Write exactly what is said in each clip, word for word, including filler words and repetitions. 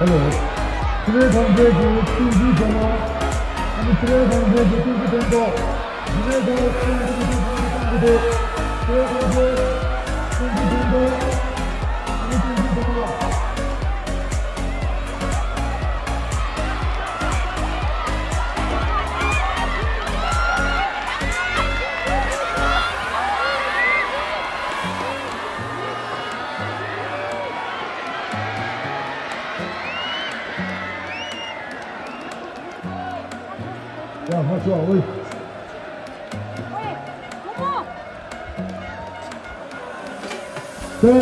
Hello. Today, Congress is two weeks ago. ཡ་ཧ་ཤོ་ཨོའི། ཏེ།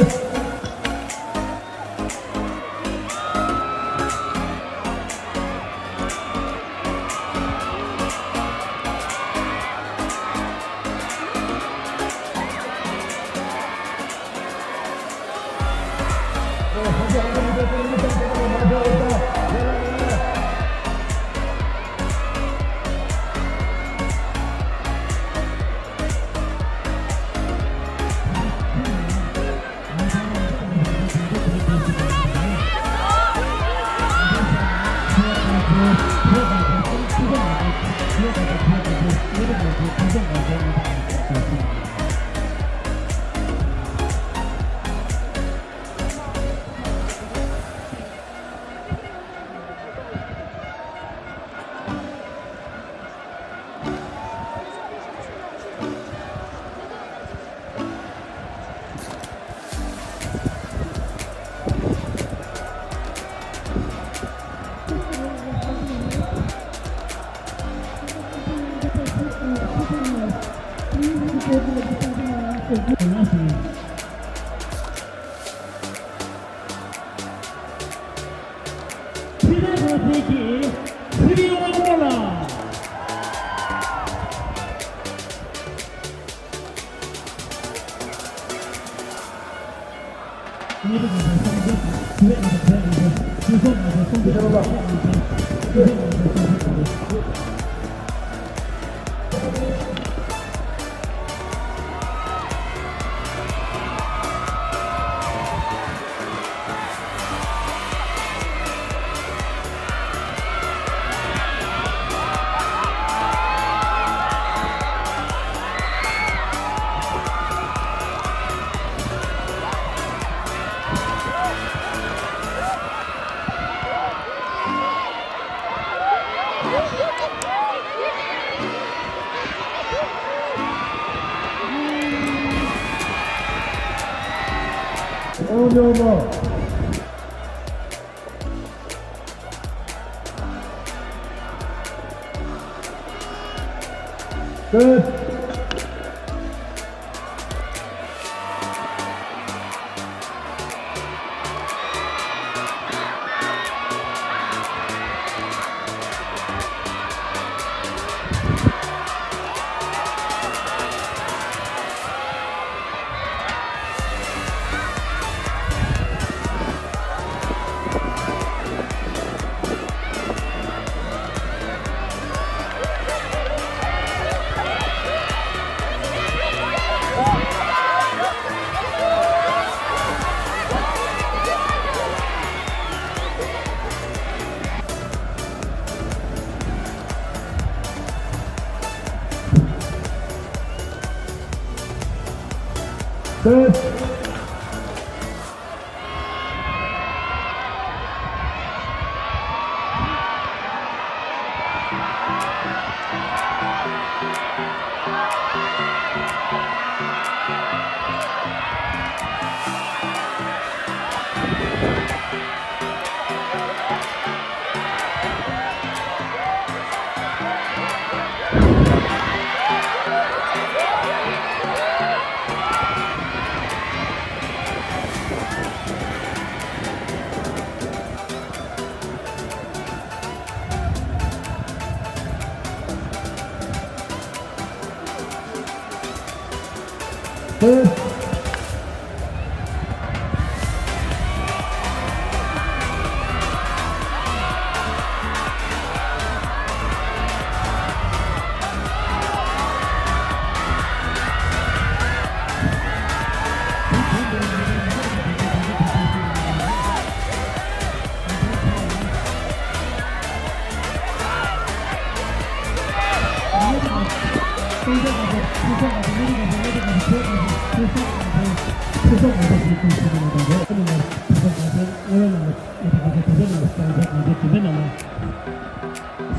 ཕྱི་ནང་གོང་འཕེལ་གྱི་ཚེ་རིང་དབང་མོ་ལགས།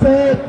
Set.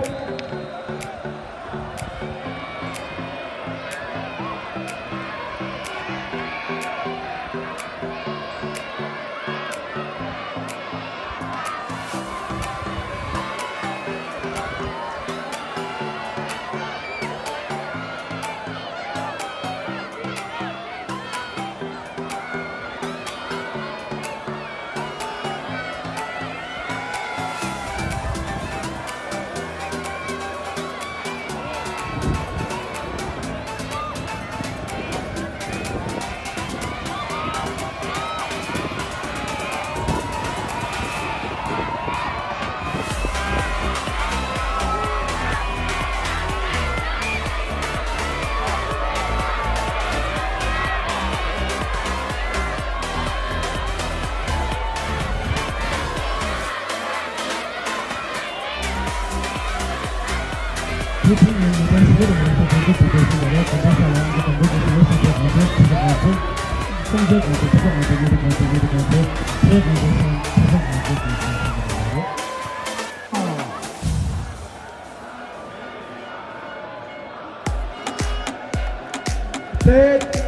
Set.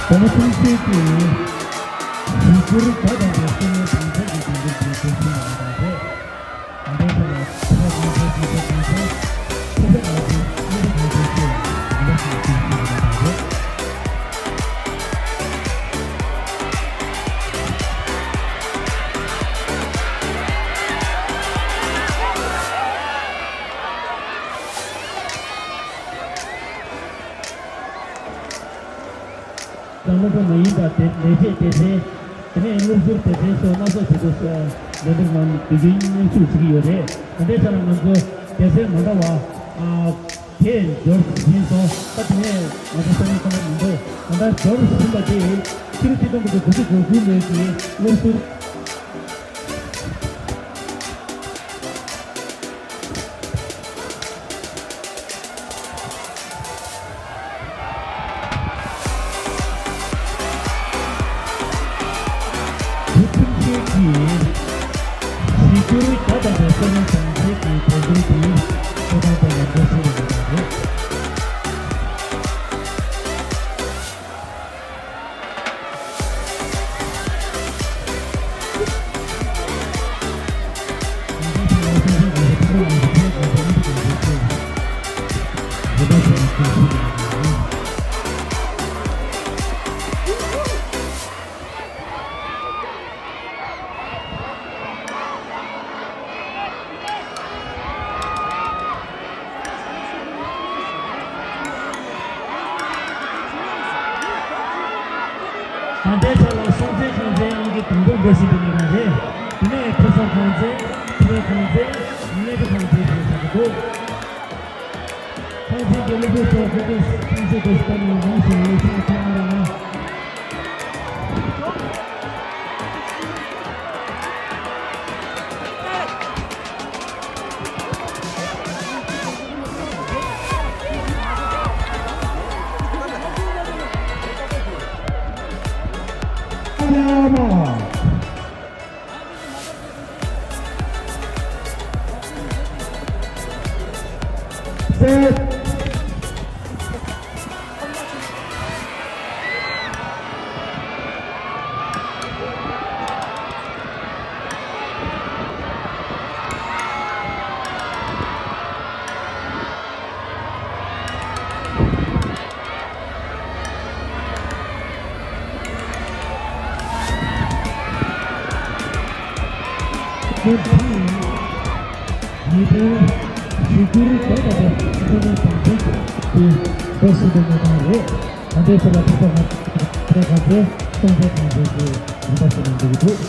ད་ནི་ཀུན་གསལ་གྱི་ཞིབ་བསྒྱུར་བརྒྱ་དང་བརྒྱ་བསོད་ནམས་གྲངས་ཚད་ཀྱི་འགན་འཁྲི་འདི་འཁུར་ཟིན་པ་དང་འབྲེལ། གཙང་མ་འགྲོ་མ་ཡིན་པ་དེ་ལས་བྱེད་སྡེ་ཚན། དེ་ནས་སློབ་ཟུར་སྡེ་ཚན་སོགས་སྣ་ཚོགས་ཞིག་ཏུ་ལས་འདེམས་ངང་དུས་རྒྱུན་མཉམ་ཞུགས་བྱེད་ཀྱི་ཡོད་རེད། དེ་འདྲའི་ཆ་ལ་ང་ཚོ་སྡེ་ཚན་མ་འདྲ་བ་ཨ་དེ་འབྱོར་ཟིན་སོང་། ད་དེ་ནས་ང་ཚོ་ས་གནས་ཁོ་ན་མི་འདུག་ད་ལྟ་འབྱོར་ཟིན་པ་དེ་ཕྱི་ལོ་ཆིག་སྟོང་དགུ་བརྒྱ་དགུ་བཅུ་གོ་དགུ་ལོའི་གི་སློབ་ཟུར། བུ་ཁྲིམས་ཤེས་ཀྱིས་གཞིས་སྒྱུར་བརྒྱ་དང་བརྒྱ་བསོད་ནམས་གྲངས་ཚད་ཀྱི་དོན་ཚན་དེའི་ཐོབ་ཐང་དེ་ལ་འགྲོ་སྲིད་པ་ཡིན་པ་རེད། ད་ལྟའི་ཆ་ལ་སྲོང་བཙན་སྒང་བཙན་གླིང་གི་དང་པོ་འགོ་ཟིན་པའི་གནས་སྟངས་རེད། དེ་ནས་ཁྲི་སྲོང་ལྷ་མཛེས། ཁྲི་ལས་ལྷ་མཛེས། གནས་ཁྲི་ལྷ་མཛེས་ཞེས་བྱ་གི་འདུག་ལྷ་མཛེས་ཀྱི་སློབ་ཕྲུག་ཚོ་ཁོ་ཚོས་ཐམས་ཅད་དུ་སྤོ་ནས་ཡོང་ཞིང་ལས་ཚན་ཚང་མ་རང་། Set. ཉེ་དོན་ཞུ་རྒྱུར་དེ་ལྟ་བུ་ཁོ་ནའི་དང་འདོད་ཀྱི་འདོད་སྲིད་པའི་གནས་སྟངས་རེད། ད་ལྟའི་ཆར་ལ་ཐོག་མཐའ་བར་གསུམ་པའི་གྲངས་འབོར་གྱི་རིམ་པ་ཞིག་ནང་འདུག་འདུག་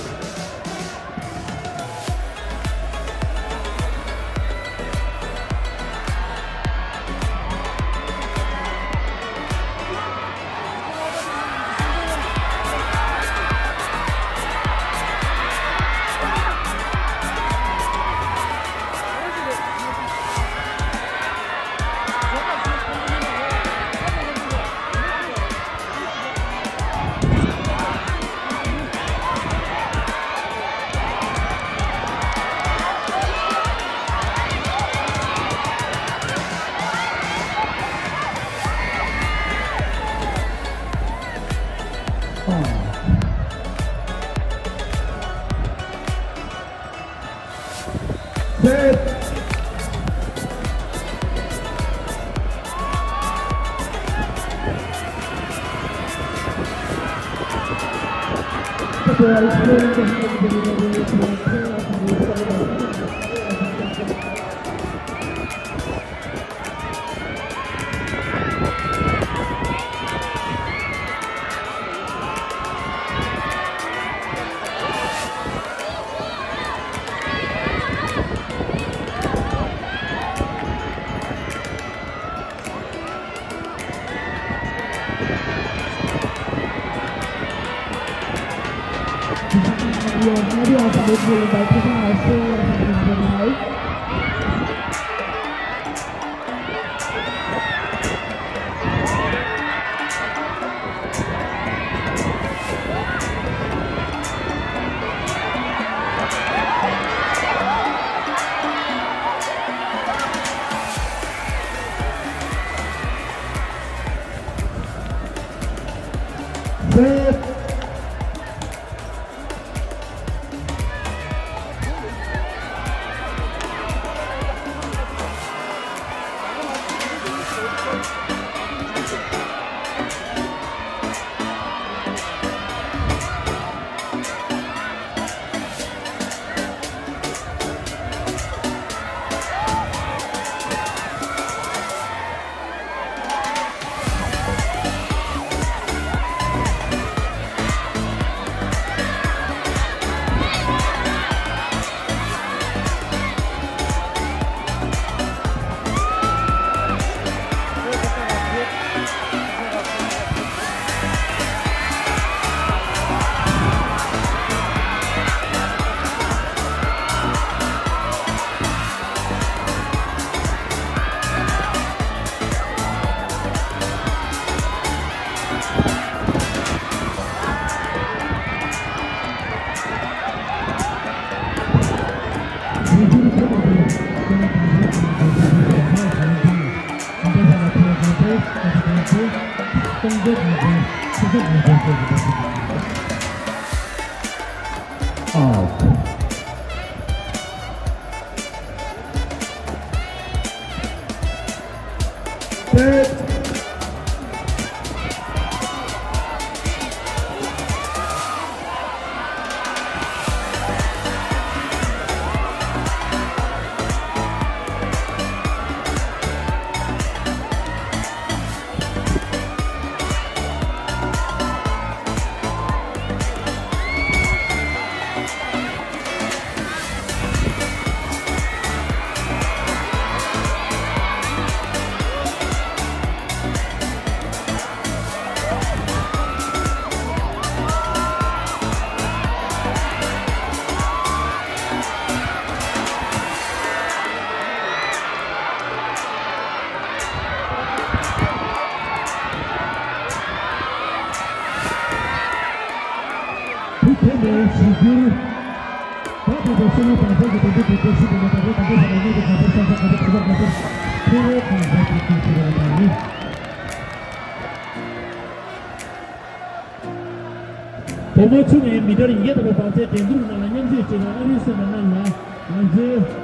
བུ་མོ་ཆུང་བའི་མི་ཊར་ཉིས་བརྒྱ་ལྡབ་པའི་བར་སའི་འགྲན་བསྡུར་ནང་ལ་མཉམ་ཞུགས་བྱས་ནས་ཨ་རིའི་སོན་པ་རྣམས་ལ་ང་ཚོའི།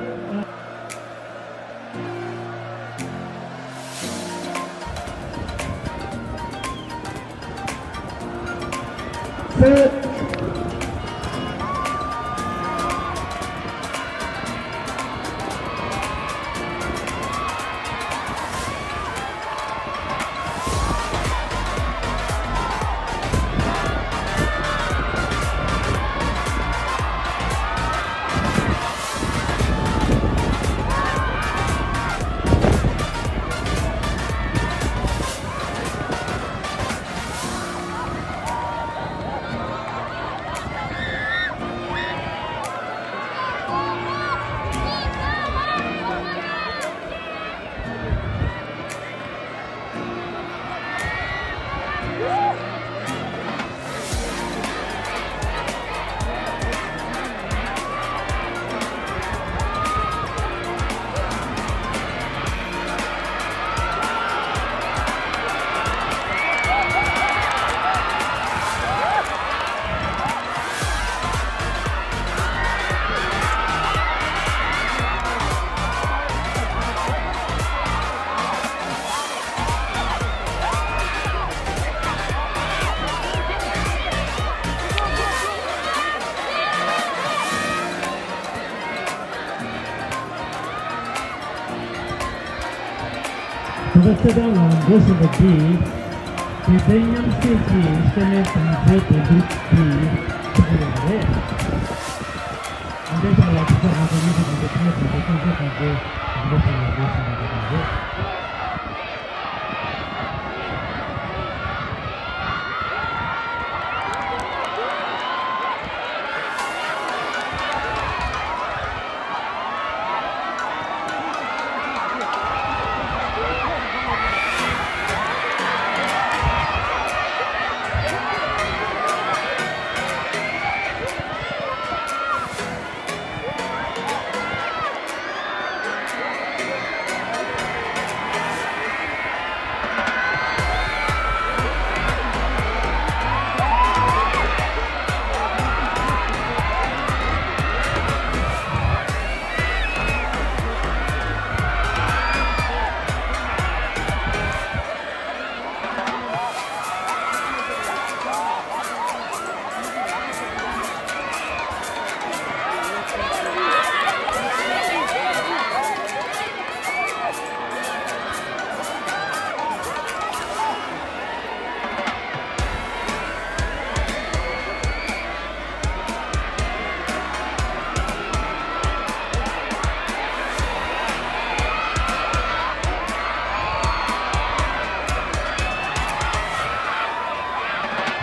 དེ་ཚོ་རྩེད་ཐང་ལ་འགྲོ་བཞིན་པ་འདི་དེ་ཚོའི་མཉམ་བསྲེས་ཀྱི་སྐྱེ་དམན་དང་ཚོའི་འགྲན་བསྡུར་དེ་ཐུག་གི་ཡོད་པ་རེད། འདི་ཚོ་ལ་ཐུགས་ས་ང་ཚོ་མི་ཚོ་དང་ཚོ་ཐུགས་ས་དང་ཚོ་སྟོང་ཚོ་དང་ཚོ་འགྲོ་བཞིན་པ་འགྲོ་བཞིན་པ་དེ་དང་རེད།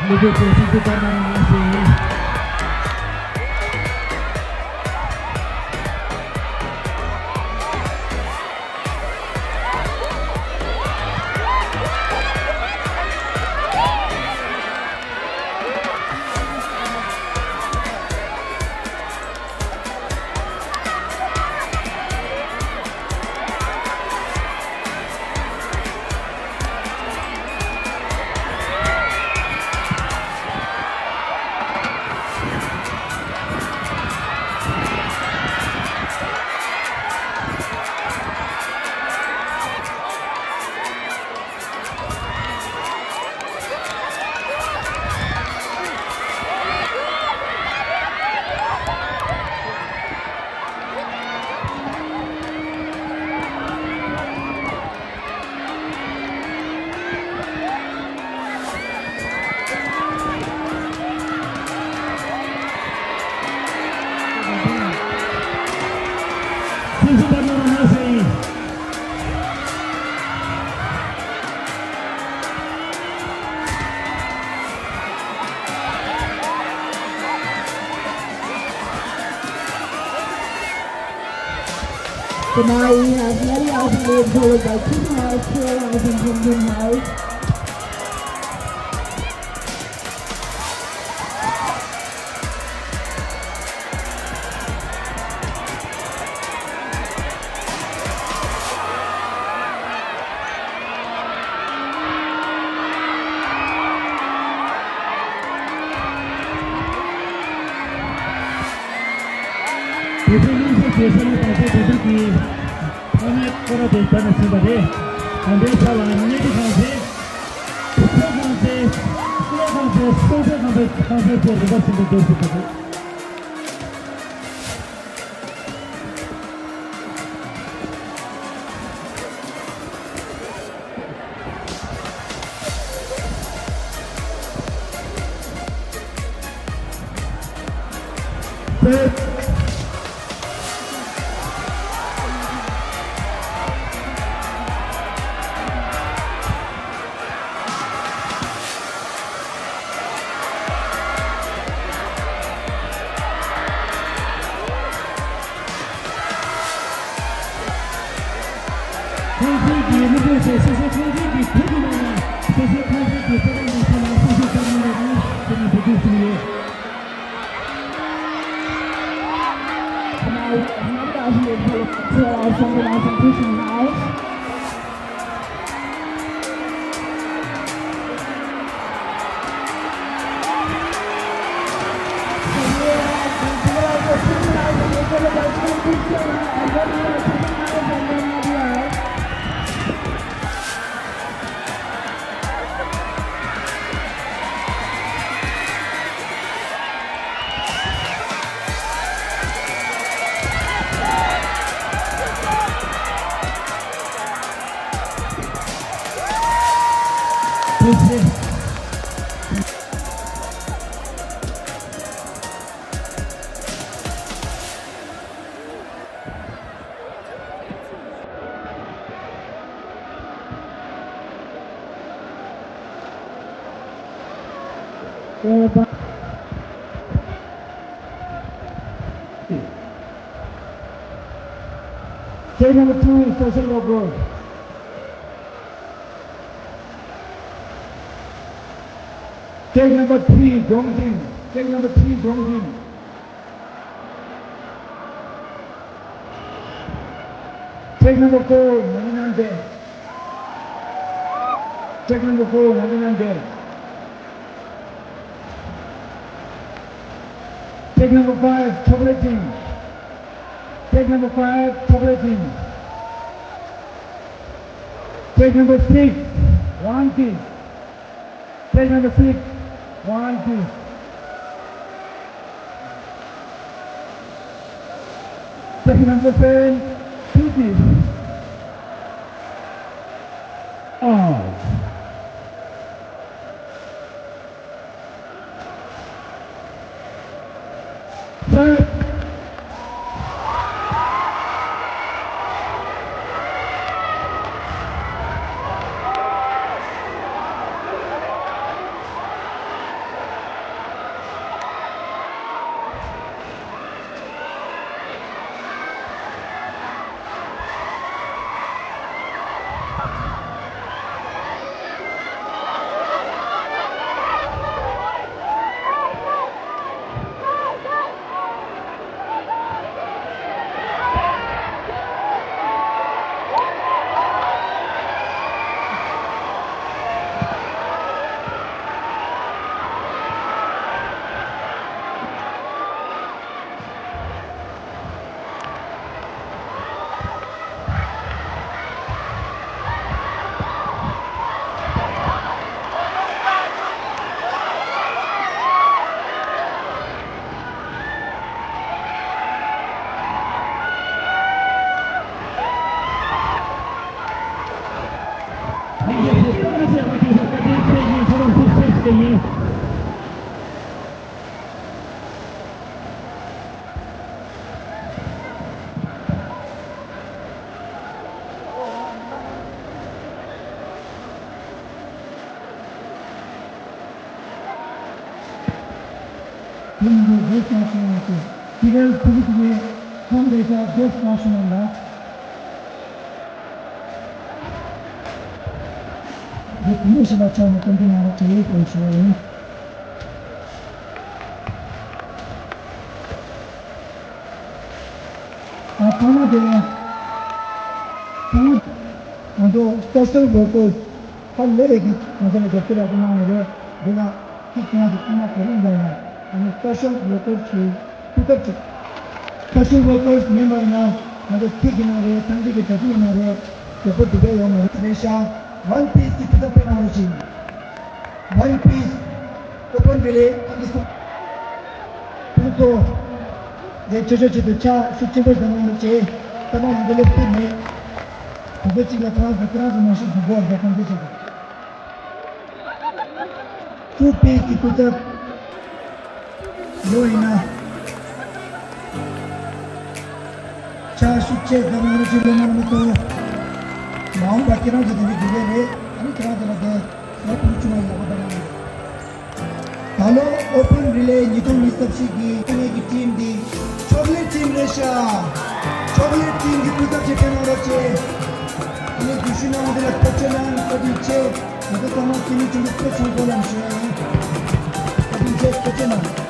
མི་དགོས་པའི་སྲིད་ཇུས་ལྟར་གནང་རོགས་གནང་ཞེས། Tonight we have Mary Alpha Lane followed by Chicken House, Pure House and Pumpkin House. དེ་ཚོའི་རླུང་ཤོག་བྱེད་ས་ནི་ད་ཆ་དེ་དག་གི་ཕ་མའི་སྐོར་དེ་ད་ནས་ཟིན་པ་རེད། ད་ལྟའི་ཆ་ལ་གནས་སྡུད་ཁང་ཚན། ཕྱུགས་ཁང་ཚན། སྐུ་ལས་ཁང་ཚན། སྲོག་ཆགས་ཁང་ཚན། ཁང་ཚན་བཅས་རིམ་པ་བཞིན་དུ་སྡོད་ཟིན་པ་རེད། ཁང་ཚན་གྱི་མི་དགོས་པའི་སོ་སོའི་ཁང་ཚན་གྱི་བུ་གུ་རྣམས་ལ་སོ་སོའི་ཁང་ཚན་གྱི་སྤྱི་བཏང་གི་ས་ལ་སོ་སོའི་བཀའ་མོལ་རེ་དང་དེ་ནས་འབོད་སྐུལ་ཞུ་གི་ཡོད། Now we have another Ashley Phillips, uh, from the Mountain Christian House. This is Take number two, Session Local. Take number three, Dongting. Take number three, Dongting. Take number four, Nanganande. Take number four, Nanganande. Take number five, Chocolate Team. Take number five, Chocolate Team. Take number six, Wanti. Take number six, Wanti. Take number seven, Tuti. Out. དེ་ཡིན་དུས་རྗེས་སུ་བྱུང་བ་དེ་དེ་གའི་ཕྲུ་གུ་དེ་གའི་ཁོང་རེ་ཤ་རྗེས་སུ་བྱུང་བ་ལ། དེ་དེ་ནས་ཕྱི་ལ་ཕྱག་ནས་སྟོན་པའི་ངང་ལ་དྲི་བའི་དོན་ཞུ་བ་ཡིན། ཨ་ཚང་མ་དེ་ནས་ཚང་མ་ང་ཚོ་སོ་ཤལ་ཝར་ཀར་ཧ་ལས་པའི་གི་ང་ཚོ་ལ་རྒྱབ་སྐྱོར་ཡག་པོ་གནང་ཡོད་རེད། འདི་ལ་ཁྱེད་ཚང་མ་དེ་ཚང་མ་གོ་རིམ་ལ་ཡང་ཨ་ནི་སོ་ཤལ་ཝར་ཀར་གྱི་སྐུ་ཚབ་ཅིག་སོ་ཤལ་ཝར་ཀར་མིན་པ་ཡིན་ན་ང་ཚོ་ཁྱེད་ཀྱི་ནང་རེད། ཐང་ཅིག་གི་གྲྭ་བཙུན་ཡིན་ན་རེད། རྒྱལ་པོ་འདི་ག་ཡོང་མ་རེད། རེད་ཤག་ཝན་པིས་ཀྱི་སྐུ་ཚབ་དཔེ་གནང་རོགས་གྱིས། ཝན་པིས་ཨོ་པན་རི་ལེ་ཨ་ནི་སོ། ཁོང་ཚོ་ལས་ཆོས་ཕྱོགས་ཆེད་དུ་ཕྱག་ཤུགས་ཆེན་པོ་བཞག་གནང་རོགས་བྱས། ད་མ་ང་ཚོ་སློབ་ཕྲུག་མེད། དུས་ཚོད་གཅིག་ལ་ཁོ་རང་ཚོ་ཁྱེད་རང་ཚོ་མང་ཤོས་འཛུལ་དགོས་རེད། ཁོང་ཚོ་ཆེད་དུ། ཀྲུའུ་པེ་གི་སྐུ་ཚབ་ལོ་ཡིན་ན། ཕྱག་ཤུགས་ཆེ་ཙམ་ཡོང་རེ་ཞིག་ལས་མར་མི་ཐོག་མ་འོངས་པ་ཁྱེད་རང་ཚོ་དེ་འདྲའི་དགེ་རྒན་རེད། ཨ་ནི་ཁྱེད་རང་ཚོ་ལ་དེ་ལ་ཕུགས་ཆུང་བ་ཡག་པོ་བཏང་ཡོད། ད་ལོ་ཨོ་པན་རི་ལེ་ཉིས་སྟོང་ཉི་ཤུ་རྩ་བཞི་གི་ངེད་ཀྱི་ཊིམ་འདི་ཆོག་ལེ་ཊིམ་རེད་ཤག་ཆོག་ལེ་ཊིམ་གྱི་སྐུ་ཚབ་ཅིག་ཕེབས་གནང་རོགས་བྱས། ཨ་ནི་འཛུལ་ཞུགས་གནང་བ་འདི་ལ་ཐུགས་རྗེ་གནང་། བཀའ་དྲིན་ཆེ། ང་ཚོ་ཚང་མ་ཕྱི་ནས་ཆུང་དུ་ཕེབས་ཆུང་སོང་ལ་ཞུ་ཡ་ཡིན། བཀའ་དྲིན་ཆེ། ཐུགས་རྗེ་གནང་།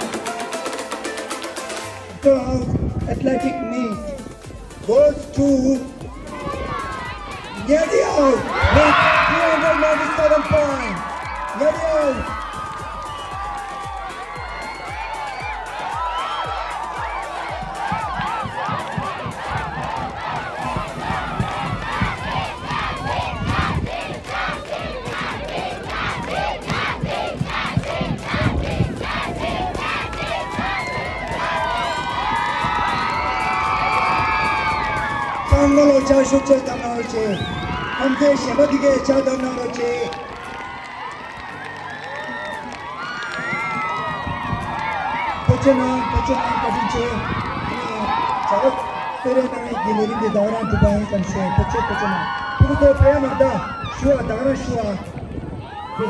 Girls Athletic Meet goes to Nyadiao with three hundred ninety-seven points. Nyadiao. ཚང་མ་ལོ་ཕྱག་ཤུགས་ཆེ་བཏང་གནང་རོགས་བྱེད། ཁམས་ཚན་གཞན་པ་འདི་གས་ཕྱག་བཏང་གནང་རོགས་བྱེད། ཆེ་གནང་། ཐུགས་རྗེ་གནང་། བཀའ་དྲིན་ཆེ། བྱ་བ་གསོལ་རས་གནང་ཡས་ཀྱི་ལས་རིམ་འདི་ད་ག་རང་གྲུབ་པ་ཡིན་ཙམ་ཞུ། ཐུགས་རྗེ་ཆེ། ཐུགས་རྗེ་གནང་། ཕྲུ་གུ་ཚོ་ཕེབས་ཡ་མ་རེད་ད། ཞུ་བ་ད་ག་རང་ཞུ་བ།